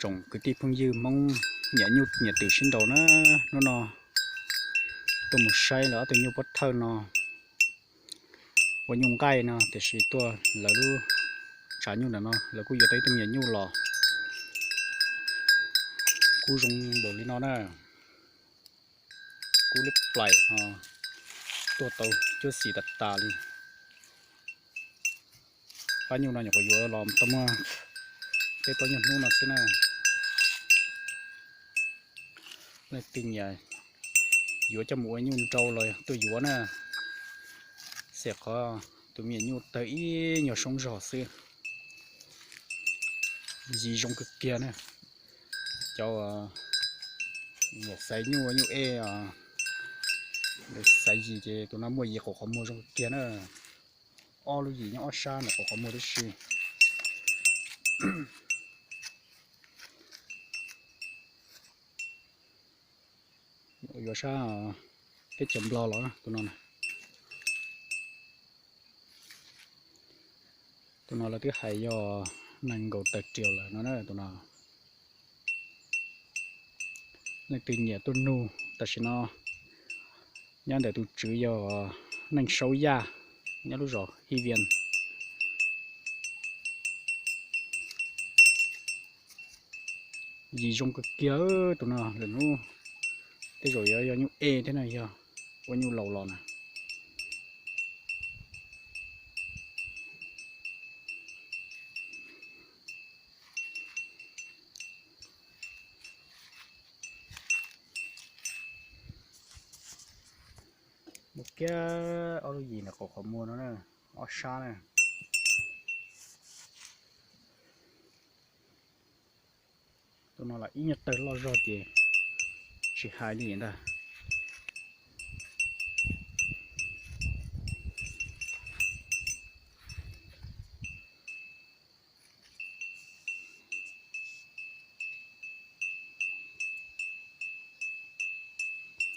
tsoom kwv tij phooj ywg Hmoob nyiam nyuj nyiam twm sib nraus na, hnub no tuaj mus saib lawv ob tug nyuj pob thawj no ua nyuj nqaij no, tiam sis tuaj lawv lub tshav nyuj ntawm no lawv kuj yuav tau ib tug me nyuam nyuj los. Kub zoo npaum li no na, kub liab plaim no, tuaj tau cuab xim tas tas li. Pab nyuj no nyuam qhuav yuav los tau muaj peb plaub nyuag hnub no xwb na. Leej twg nyiam yuav coj mus ua nyuj nrau los tuaj yuav na. Xes qhov tus me nyuam nyuj tawg ib nyuag soob zog xwb, yig zoo kawg kiag na. Cov xaiv nyuj nyuj ej, xaiv yig ces tus no muaj yig qaum qhov muag zoo kawg kiag na. Ob lub yig nyob ob sab ntawm qaum qhov muag tib si. Yuav sab teb chaws Nplog los tus no. Tus no lawv twb hais yog nees nkaum tawm riaum lawm no na tus no. Leej twg nyiam tuaj nug, tam sim no nyob ntawm tus tswv yog Neej Saub Yaj, nyob lub zos Hib Vias. Yig zoo kawg kiag tus no, lwm hnub tej zaum yuav yog nyuj ej thiab na, yog ua nyuj laus los na. Muaj kiag ob lub yig ntawm qaum qhov muag no na, ob sab na. Tus no los ib nyuag tawg loj zog ces tsis hais li ntag.